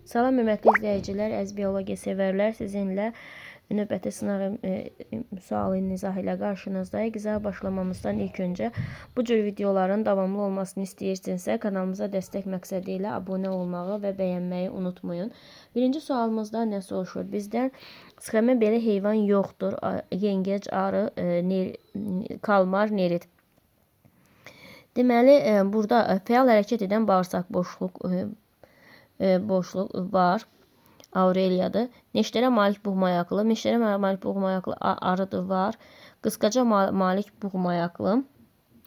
Salam hörmətli izləyicilər, əziz biologiya sevərlər, sizinlə növbəti sınaq sualın izahı ilə qarşınızdayıq. İzaha başlamamızdan ilk öncə bu cür videoların davamlı olmasını istəyirsinizsə, kanalımıza dəstək məqsədi ilə abunə olmağı və bəyənməyi unutmayın. Birinci sualımızda nə soruşur? Bizdən sxemə belə heyvan yoxdur. Yengec, arı, kalmar, nerit. Deməli, burada fəal hərəkət edən bağırsaq boşluq var. Aureliyadır. Neştərə malik buğmayaqlı. Neştərə malik buğmayaqlı arıdır var. Qısqaca malik buğmayaqlı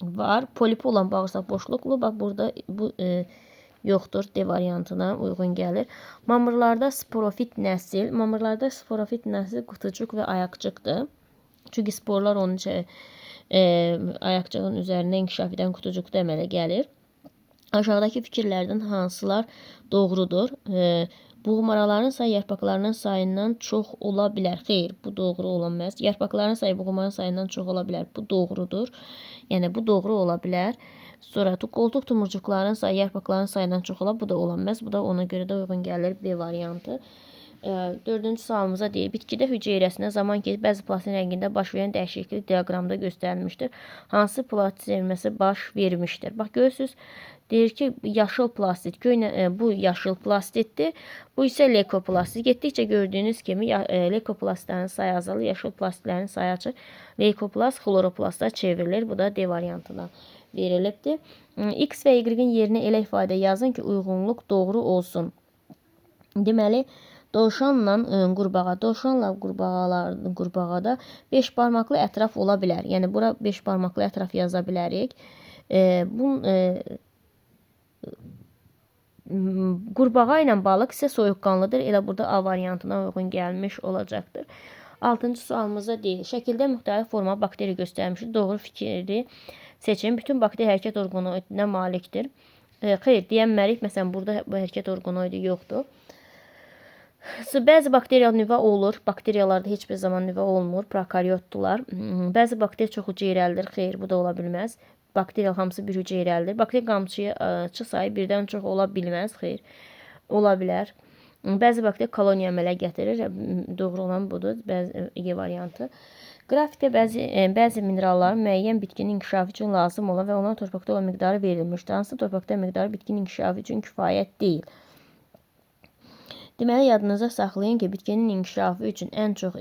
var. Polipi olan bağırsaq boşluqlu. Bax burada bu yoxdur. D variantına uyğun gəlir. Mamırlarda sporofit nəsil. Mamırlarda sporofit nəsil qutucuq və ayaqcıqdır. Çünki sporlar onun ayaqcığın üzərində inkişaf edən qutucuqda əmələ gəlir. Aşağıdakı fikirlərdən hansılar doğrudur? Buğmaraların sayı yarpaqlarının sayından çox ola bilər. Xeyr, bu doğru ola bilməz. Yarpaqların sayı buğmaranın sayından çox ola bilər. Bu doğrudur. Yəni bu doğru ola bilər. Sonra qoltuq tumurcuqların sayı yarpaqların sayından çox ola. Bu da ola bilməz. Bu da ona görə də uyğun gəlir B variantı. Dördüncü sualımıza deyir, bitkidə hüceyrəsinə zaman keçib bəzi plastin rəngində baş verən dəyişiklik diaqramda göstərilmişdir. Hansı plastin çevrilməsi baş vermişdir? Bax, görürsünüz, deyir ki, yaşıl plastit, bu yaşıl plastitdir, bu isə leykoplastit. Getdikcə gördüyünüz kimi leykoplastların sayı azalır, yaşıl plastitlərin sayı açır. Leykoplast xloroplasta çevrilir. Bu da D variantına verilibdir. X və Y-in yerinə elə ifadə yazın ki, uyğunluq doğru olsun. Deməli, dovşanla qurbağa, dovşanla qurbağada 5 barmaqlı ətraf ola bilər. Yəni bura 5 barmaqlı ətraf yaza bilərik. Qurbağa ilə balıq isə soyuqqanlıdır. Elə burada A variantına uyğun gəlmiş olacaqdır. 6-cı sualımızda deyil. Şəkildə müxtəlif forma bakteri göstərmişdir. Doğru fikri seçin. Bütün bakteri hərəkət orqanoidinə malikdir. Xeyr, deyənmərik. Məsələn, burada bu hərəkət orqanoidi yoxdur. Bəzi bakteriya nüvə olur. Bakteriyalarda heç bir zaman nüvə olmur. Prokaryotdular. Bəzi bakteri çox hüceyrəlidir. Xeyr, bu da ola bilməz. Bakteriya hamısı bir hüceyrəlidir. Bakteri qamçısı sayı birdən çox ola bilməz. Xeyr, ola bilər. Bəzi bakteri koloniya əmələ gətirir. Doğru olan budur. Bəzi E variantı. Qrafikdə bəzi mineralların müəyyən bitkinin inkişafı üçün lazım olan və onların torpaqda olan miqdarı verilmişdir. Hansı torpaqda miqdarı bitkinin inkişafı üçün kifayət deyil. Deməli, yadınıza saxlayın ki, bitkinin inkişafı üçün ən çox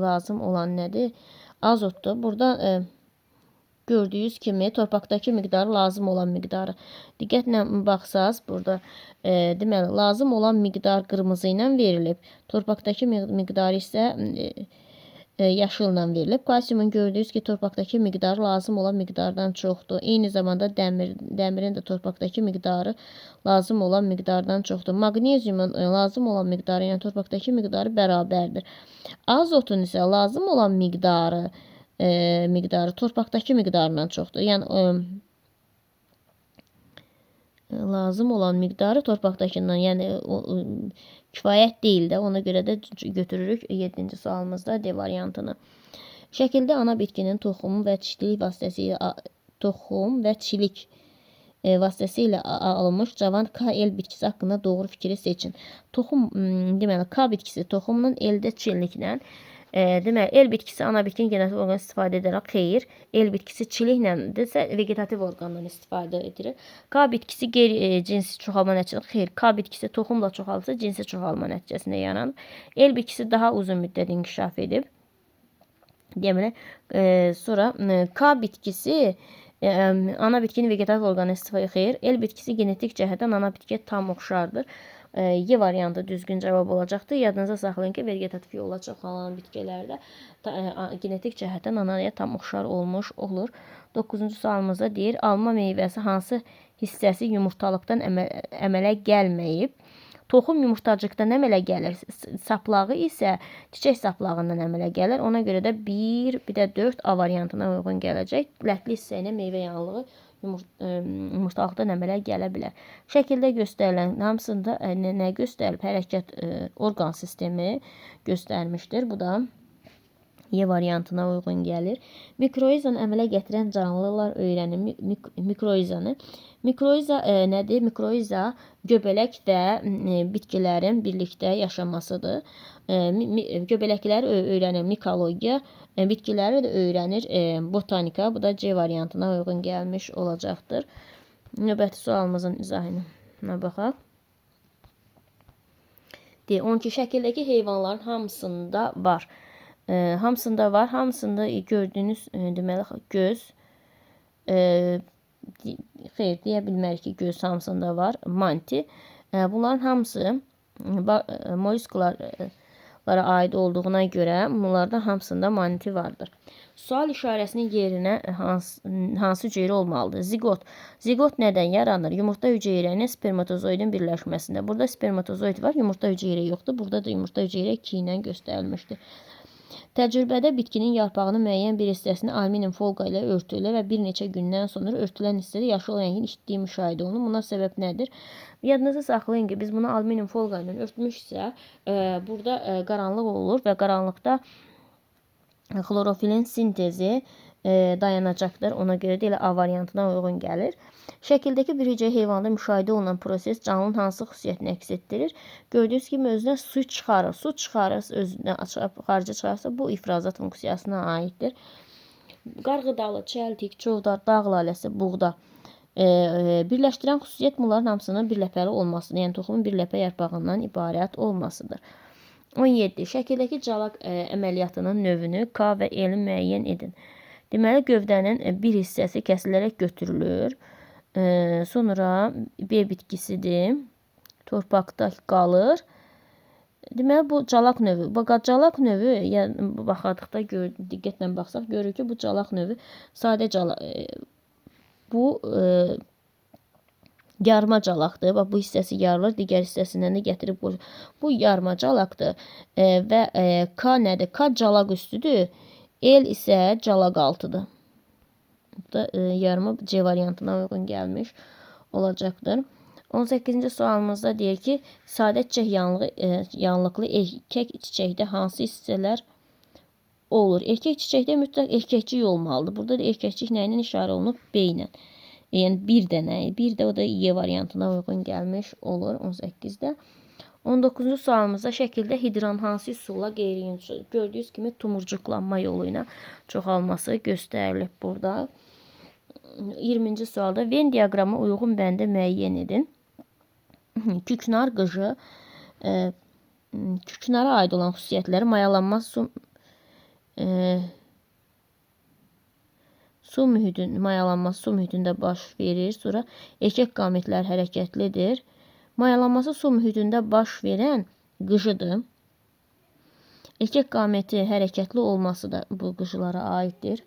lazım olan nədir? Azotdur. Burada gördüyünüz kimi torpaqdakı miqdarı lazım olan miqdarı. Diqqətlə baxsaz, burada deməli, lazım olan miqdar qırmızı ilə verilib. Torpaqdakı miqdarı isə yaşılla verilib. Kalsiumun gördüyünüz ki, torpaqdakı miqdarı lazım olan miqdardan çoxdur. Eyni zamanda dəmirin də torpaqdakı miqdarı lazım olan miqdardan çoxdur. Maqneziumun lazım olan miqdarı, yəni torpaqdakı miqdarı bərabərdir. Azotun isə lazım olan miqdarı torpaqdakı miqdarından çoxdur. Yəni lazım olan miqdarı torpaqdakından, yəni kifayət deyil də, ona görə də götürürük 7-ci sualımızda D variantını. Şəkildə ana bitkinin toxumu və çilik vasitəsilə toxum və çilik vasitəsilə alınmış cavan KL bitkisi haqqında doğru fikri seçin. Toxum, deməli, K bitkisi toxumla, L-də çiliklə. Deməli, L bitkisi ana bitkinin generativ orqanı istifadə edərək, xeyr. L bitkisi çiliklədirsə, vegetativ orqandan istifadə edilir. K bitkisi cinsi çoxalma nəticəsində, xeyr. K bitkisi toxumla çoxalırsa, cinsi çoxalma nəticəsində yaranır. L bitkisi daha uzun müddət inkişaf edib. Deməli, sonra K bitkisi ana bitkinin vegetativ orqanı istifadə, xeyr. L bitkisi genetik cəhətdən ana bitkiyə tam oxşardır. Y variantı düzgün cavab olacaqdır. Yadınıza saxlayın ki, vegetativ yolla çoxalan bitkilərdə genetik cəhətdən anaya tam oxşar olmuş olur. 9-cu sualımızda deyir, alma meyvəsi hansı hissəsi yumurtalıqdan əmələ gəlməyib? Toxum yumurtacıqdan əmələ gəlir. Saplağı isə çiçək saplağından əmələ gəlir. Ona görə də 1, bir də 4 A variantına uyğun gələcək. Lətli hissə ilə meyvə yanlığı yumurtalıqdan əmələ gələ bilər. Şəkildə göstərilən hamısında nə göstərilib? Hərəkət orqan sistemi göstərmişdir. Bu da Y variantına uyğun gəlir. Mikroizanı əmələ gətirən canlılar öyrənir. Mikroizanı. Mikroiza nədir? Mikroiza göbələk və bitkilərin birlikdə yaşamasıdır. Göbələkləri öyrənir mikologiya, bitkiləri də öyrənir botanika. Bu da C variantına uyğun gəlmiş olacaqdır. Növbəti sualımızın izahına baxaq. 12. Şəkildəki heyvanların hamısında var. Hamısında var. Hamısında gördüyünüz deməli göz, xeyr deyə bilmərik ki, göz hamısında var. Manti. Bunların hamısı molüsklara aid olduğuna görə bunlardan hamısında manti vardır. Sual işarəsinin yerinə hansı hüceyrə olmalıdır? Ziqot. Ziqot nədən yaranır? Yumurta hüceyrənin spermatozoidin birləşməsində. Burada spermatozoid var, yumurta hüceyrə yoxdur. Burada da yumurta hüceyrə 2 ilə göstərilmişdir. Təcrübədə bitkinin yarpağının müəyyən bir hissəsini alüminium folqa ilə örtülür və bir neçə gündən sonra örtülən hissədə yaşıl rəngin itdiyi müşahidə olunur. Buna səbəb nədir? Yadınızda saxlayın ki, biz bunu alüminium folqa ilə örtmüşsə, burada qaranlıq olur və qaranlıqda xlorofilin sintezi dayanacaqdır. Ona görə də elə A variantına uyğun gəlir. Şəkildəki bir hüceyrə heyvanda müşahidə olunan proses canlının hansı xüsusiyyətini əks etdirir? Gördüyünüz kimi özünə su çıxarır. Su çıxarır, özünə xarica çıxarsa bu ifrazat funksiyasına aiddir. Qarğıdalı, çəltik, çovdar, dağ laləsi, buğda. Birləşdirən xüsusiyyət bunların hamısının bir ləpəli olmasıdır. Yəni toxumun bir ləpə yarpağından ibarət olmasıdır. 17. Şəkildəki calaq əməliyyatının növünü K və L-i müəyyən edin. Deməli, gövdənin bir hissəsi kəsilərək götürülür. Sonra B bitkisidir. Torpaqda qalır. Deməli, bu calaq növü. Bax, calaq növü, yəni baxadıqda diqqətlə baxsaq, görürük ki, bu calaq növü sadə calaq. Bu yarma calaqdır. Bax, bu hissəsi yarılır, digər hissəsindən də gətirib qoyur. Bu yarma calaqdır. Və K nədir? K calaq üstüdür. L isə calaq altıdır. Bu da yarma C variantına uyğun gəlmiş olacaqdır. 18-ci sualımızda deyir ki, sadə çiçək yanlıqlı erkək çiçəkdə hansı hissələr olur? Erkək çiçəkdə mütləq erkəkcik olmalıdır. Burada da erkəkcik nə ilə işarə olunub? B ilə. Yəni bir dənə, bir də o da Y variantına uyğun gəlmiş olur 18-də. 19-cu sualımızda şəkildə hidran hansı üsulla qeyri-insan? Gördüyünüz kimi tumurcuqlanma yolu ilə çoxalması göstərilib burada. 20-ci sualda Venn diaqramı uyğun bəndə müəyyən edin. Küknar qıcı, küknara aid olan xüsusiyyətləri mayalanma su mühitin mayalanması su mühitində baş verir. Sonra erkək qametlər hərəkətlidir. Mayalanması su mühitində baş verən qıcıdır. Erkək qameti hərəkətli olması da bu qıcılara aiddir.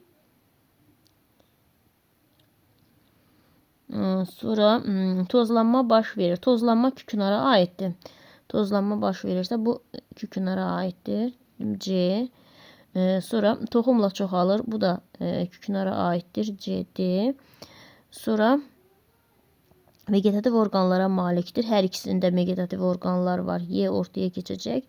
Sonra tozlanma baş verir. Tozlanma küknara aiddir. Tozlanma baş verirsə bu küknara aiddir. C. Sonra toxumla çoxalır. Bu da küknara aiddir. C, D. Sonra vegetativ orqanlara malikdir. Hər ikisində vegetativ orqanlar var. Y ortaya keçəcək.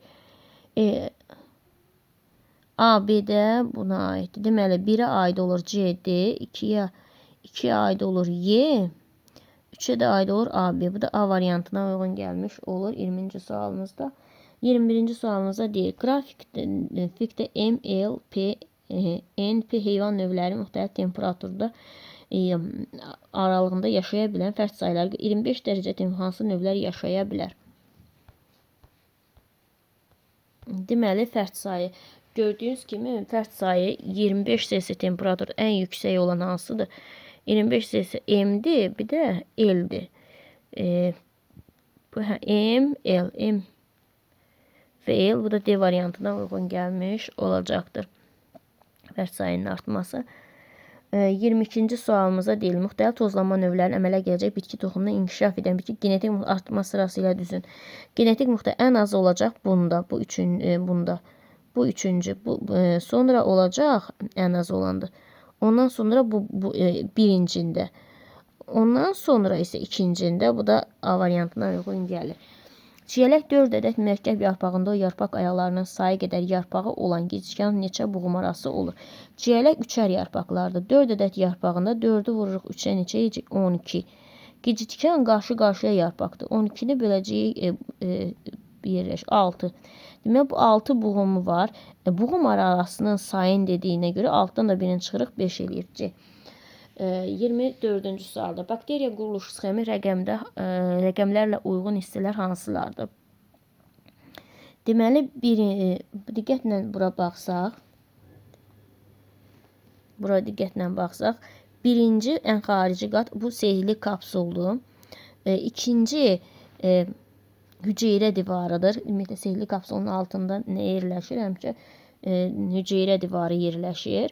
A, B də buna aiddir. Deməli, 1-ə aid olur C, D, 2-yə aid olur Y, 3-ə də aid olur A, B. Bu da A variantına uyğun gəlmiş olur 20-ci sualımızda. 21-ci sualımızda deyir, qrafikdə M, L, P, N, P heyvan növləri müxtəlif temperaturda aralığında yaşaya bilən fərd sayları 25 dərəcə hansı növlər yaşaya bilər? Deməli, fərd sayı. Gördüyünüz kimi fərd sayı 25 C temperatur ən yüksək olan hansıdır? 25 C M-dir, bir də L-dir. Bu M, L, M və L. Bu da D variantına uyğun gəlmiş olacaqdır. Fərd sayının artması. 22-ci sualımıza deyil. Müxtəlif tozlanma növlərinin əmələ gələcək bitki toxumundan inkişaf edən bitki genetik artma sırası ilə düzün. Genetik müxtəlif ən az olacaq bunda, bu üçün, bunda. Bu üçüncü, bu sonra olacaq ən az olandır. Ondan sonra bu birincində. Ondan sonra isə ikincində, bu da A variantına uyğun gəlir. Çiyələk 4 ədəd mürəkkəb yarpağında o yarpaq ayaqlarının sayı qədər yarpağı olan gicgahın neçə buğum arası olur? Çiyələk üçər yarpaqlardır. 4 ədəd yarpağında 4-ü vururuq 3-ə neçə edəcək? 12. Gicgikan qarşı-qarşıya yarpaqdır. 12-ni böləcəyik yerləşir. 6. Demək, bu 6 buğumu var. Buğum arasının sayın dediyinə görə 6-dan da birini çıxırıq, 5 eləyir. C. 24-cü sualda bakteriya quruluş sxemi rəqəmlərlə uyğun hissələr hansılardır? Deməli, diqqətlə bura baxsaq, birinci ən xarici qat bu sehrli kapsuldur. İkinci hüceyrə divarıdır. Ümumiyyətlə, sehrli kapsulun altında nə yerləşir? Həmişə hüceyrə divarı yerləşir.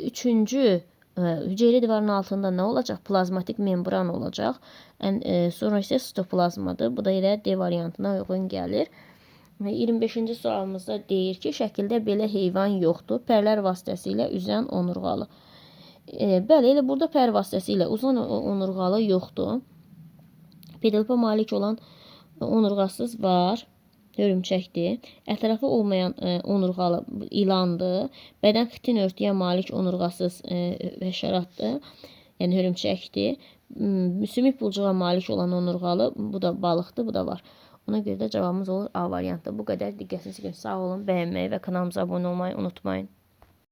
Üçüncü hüceyrə divarının altında nə olacaq? Plazmatik membran olacaq. Sonra isə sitoplazmadır. Bu da elə D variantına uyğun gəlir. 25-ci sualımızda deyir ki, şəkildə belə heyvan yoxdur. Pərlər vasitəsilə üzən onurğalı. Bəli, elə burada pər vasitəsilə uzan onurğalı yoxdur. Pedalpa malik olan onurğasız var. Hörümçəkdir. Ətrafı olmayan onurğalı ilandır. Bədən xitin örtüyə malik onurğasız həşəratdır. Yəni hörümçəkdir. Sümük pulcuğa malik olan onurğalı, bu da balıqdır, bu da var. Ona görə də cavabımız olur A variantı. Bu qədər. Diqqətiniz üçün sağ olun. Bəyənməyi və kanalımıza abunə olmayı unutmayın.